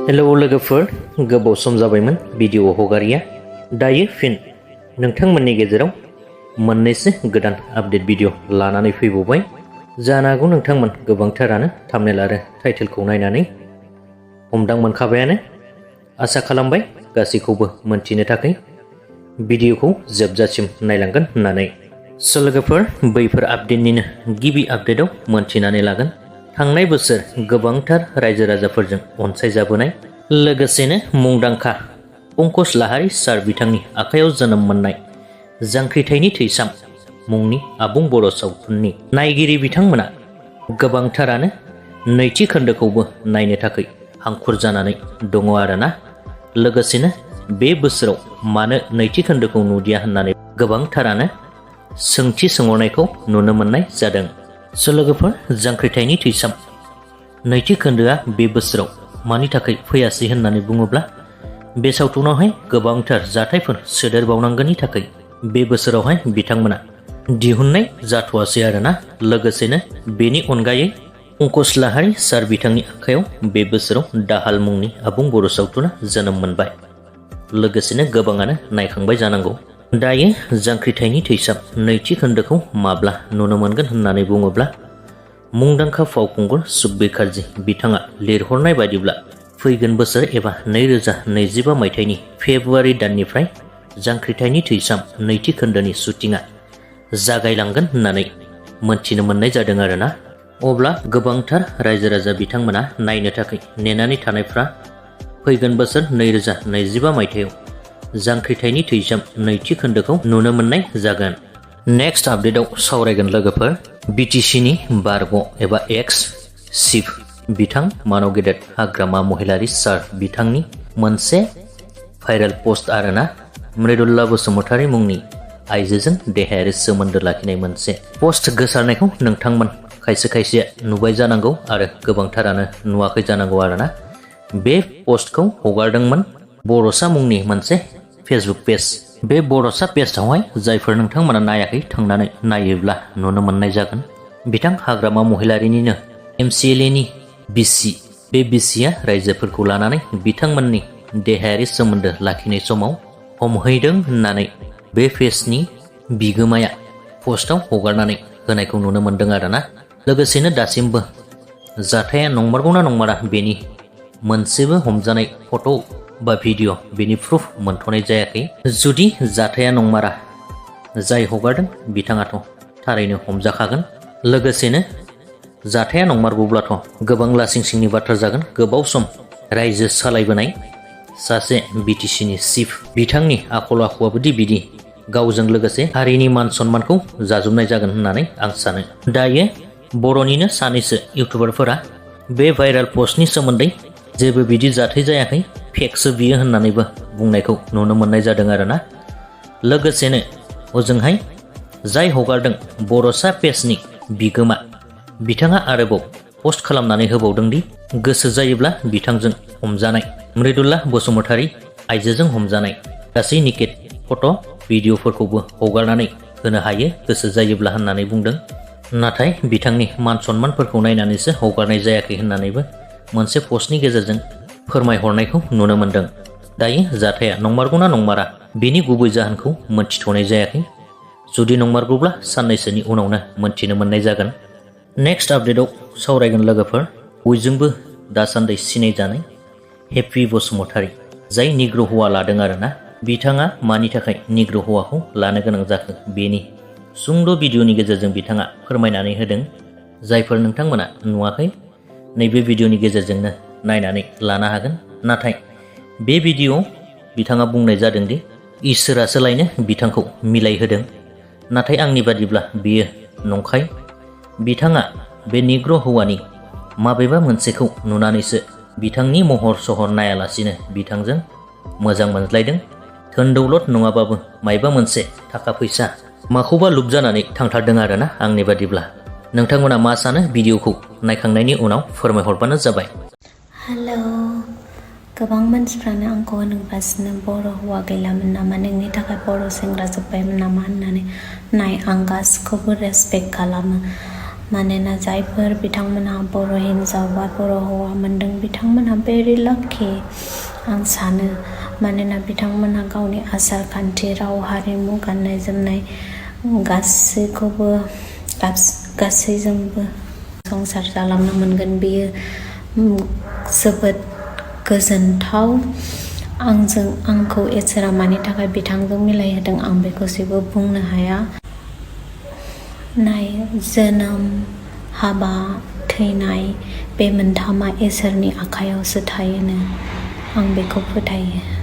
Hello लोगोफोर, गोबाव सम जाबायमोन भिडिअ हगारिया। दायो फिन नोंथांमोननि गेजेराव मोननैसो गोदान आपडेट भिडिअ लानानै फैबावबाय। जानो हागौ नोंथांमोन गोबांथारानो थाम्बनेल आरो टाइटेलखौ नायनानै हमदां मोनखाबायानो। आसा खालामबाय गासैखौबो मोनथिनो थाखाय भिडिअखौ जोबजासिम नायलांगोन होननानै। लोगोफोर, बैफोर आपडेटनिनो गिबि आपडेटआव मोनथिनानै लागोन। थांनाय बोसोर गोबांथार रायजो राजाफोरजों अनसायजाबोनाय, लोगोसेनो मुंदांखा पंकज लाहारी सार बिथांनि आखायाव जोनोम मोननाय जांख्रिथायनि थैसाम मुंनि आबुं बर' सावथुननि नायगिरि बिथांमोना गोबांथारानो नैथि खोन्दोखौबो नायनो थाखाय हांखुर जानानै दङ आरोना। लोगोसेनो बे बोसोराव मानो नैथि खोन्दोखौ नुदिया होननानै गोबांथारानो सोंथि सोंहरनायखौ नुनो मोननाय जादों। लोगोफोर, जांख्रिथायनि थैसाम नैथि खोन्दोआ बे बोसोराव मानि थाखाय फैयासै होननानै बुङोब्ला, बे सावथुनावहाय गोबांथार जाथायफोर सोदेरबावनांगौनि थाखाय बे बोसोरावहाय बिथांमोना दिहुननाय जाथ'वासै आरोना। लोगोसेनो बेनि अनगायै पंकज लाहारी सार बिथांनि आखायाव बे बोसोराव दाहाल मुंनि आबुं बर' सावथुना जोनोम मोनबाय। लोगोसेनो गोबाङानो नायखांबाय जानांगौ। दायो जांख्रिथायनि थैसाम नैथि खोन्दोखौ माब्ला नुनो मोनगोन होननानै बुङोब्ला, मुंदांखा फावखुंगुर सुखबीर बिथाङा लिरहरनाय बायदिब्ला फैगोन बोसोर एबा 2025 मायथाइनि फेब्रुवारि दाननिफ्राय जांख्रिथायनि थैसाम नैथि खोन्दोनि शुटिंआ जागायलांगोन होननानै मोनथिनो मोननाय जादों आरोना। अब्ला गोबांथार रायजो राजा बिथांमोना नायनो थाखाय नेनानै थानायफ्रा फैगोन बोसोर 2025 मायथाइयाव जांख्रिथायनि थैसाम नैथि खोन्दोखौ नुनो मोननाय जागोन। नेक्स्ट आपडेटआव सावरायगोन लोगोफोर, बिटिसिनि बारग' एबा एक्स चिफ बिथां मानव गेदेर हाग्रामा महिलारी सार बिथांनि मोनसे भाइरेल पस्ट आरोना। मृदुला बसुमतारी मुंनि आइजोजों देहायारि सोमोन्दो लाखिनाय मोनसे पस्ट गोसारनायखौ नोंथांमोन खायसे खायसेया नुबाय जानांगौ आरो गोबांथारानो नुवाखै जानांगौ आरोना। बे पस्टखौ हगारदोंमोन बर'सा मुंनि मोनसे फेसबुक पेज। बे बर'सा पेजआवहाय जायफोर नोंथांमोना नायाखै थांनानै नायोब्ला नुनो मोननाय जागोन। बिथां हाग्रामा महिलारीनिनो MCLAनि बिसि, बे बिसिया रायजोफोरखौ लानानै बिथांमोननि देहायारि सोमोन्दो लाखिनाय समाव हमहैदों होननानै बे पेजनि बिगोमाया पस्टआव हगारनानै होनायखौ नुनो मोनदों आरोना। लोगोसेनो दासिमबो जाथाया नंमारगौना नंमारा बेनि मोनसेबो हमजानाय फट' बा भिडिअ' बेनि प्रुफ मोनथ'नाय जायाखै। जुदि जाथाया नंमारा, जाय हगारदों बिथाङाथ' थारैनो हमजाखागोन। लोगोसेनो जाथाया नंमारगौब्लाथ' गोबां लासिंसिंनि बाथ्रा जागोन। गोबाव सम रायजो सालायबोनाय सासे बिटिसिनि चिफ बिथांनि आखल आखुआबोदि बिदि गावजों लोगोसे हारिनि मान सन्मानखौ जाजोबनाय जागोन होननानै आं सानो। दायो बर'निनो सानैसो इउटुबारफोरा बे भाइरेल पस्टनि सोमोन्दै जेबो बिदि जाथाय जायाखै, फेकसो बियो होननानैबो बुंनायखौ नुनो मोननाय जादों आरोना। लोगोसेनो ओजोंहाय जाय हगारदों बर'सा पेजनि बिगोमा, बिथाङा आरोबाव पस्ट खालामनानै होबावदों दि गोसो जायोब्ला बिथांजों हमजानाय मृदुला बसुमतारी आइजोजों हमजानाय गासै निकेट फट' भिडिअ'फोरखौबो हगारनानै होनो हायो गोसो जायोब्ला होननानै बुंदों। नाथाय बिथांनि मान सन्मानफोरखौ नायनानैसो हगारनाय जायाखै होननानैबो मोनसे पस्टनि गेजेरजों फोरमायहरनायखौ नुनो मोनदों। दायो जाथाया नंमारगौना नंमारा बेनि गुबै जाहोनखौ मोनथिथ'नाय जायाखै। जुदि नंमारगौब्ला साननैसोनि उनावनो मोनथिनो मोननाय जागोन। नेक्स्ट आपडेटआव सावरायगोन लोगोफोर, बयजोंबो दासान्दि सिनायजानाय हेपि बसुमतारी, जाय निग्र' हौवा लादों आरोना। बिथाङा मानि थाखाय निग्र' हौवाखौ लानो गोनां जाखो बेनि सुंद' भिडिअ'नि गेजेरजों बिथाङा फोरमायनानै होदों। जायफोर नोंथांमोना नुवाखै, नैबे भिडिअ'नि गेजेरजोंनो नायनानै लानो हागोन। नाथाय बे भिडिअ' बिथाङा बुंनाय जादोंदि इसोरासो लायनो बिथांखौ मिलायहोदों। नाथाय आंनि बादिब्ला बियो नंखाय। बिथाङा बे निग्र' हौवानि माबेबा मोनसेखौ नुनानैसो बिथांनि महर सहर नायालासिनो बिथांजों मोजां मोनज्लायदों। धोन दौलत नङाबाबो मायबा मोनसे थाखा फैसा माखौबा लुब जानानै थांथारदों आरोना आंनि बादिब्ला। नोंथांमोना मा सानो भिडिअ'खौ नायखांनायनि उनाव फोरमायहरबानो जाबाय। हेलौ, गोबां मानसिफ्रानो आंखौ होनगासिनो बर' हौवा गैलामोन नामा, नोंनि थाखाय बर' सेंग्रा जोब्बायमोन नामा होननानै। नाय, आं गासिखौबो रेसपेक्ट खालामो। मानोना जायफोर बिथांमोनहा बर' हिन्जाव बा बर' हौवा मोनदों बिथांमोनहा भेरि लाकि आं सानो। मानोना बिथांमोनहा गावनि आसार खान्थि राव हारिमु गाननाय जोमनाय गासैखौबो गासैजोंबो संसार जालांनो मोनगोन। बेयो जोबोद गोजोनथाव। आंखौ इसोरा मानि थाखाय बिथांजों मिलायहोदों आं बेखौ जेबो बुंनो हाया। जोनोम, हाबा, थैनाय बे मोनथामा इसोरनि आखायावसो थायोनो आं बेखौ फोथायो।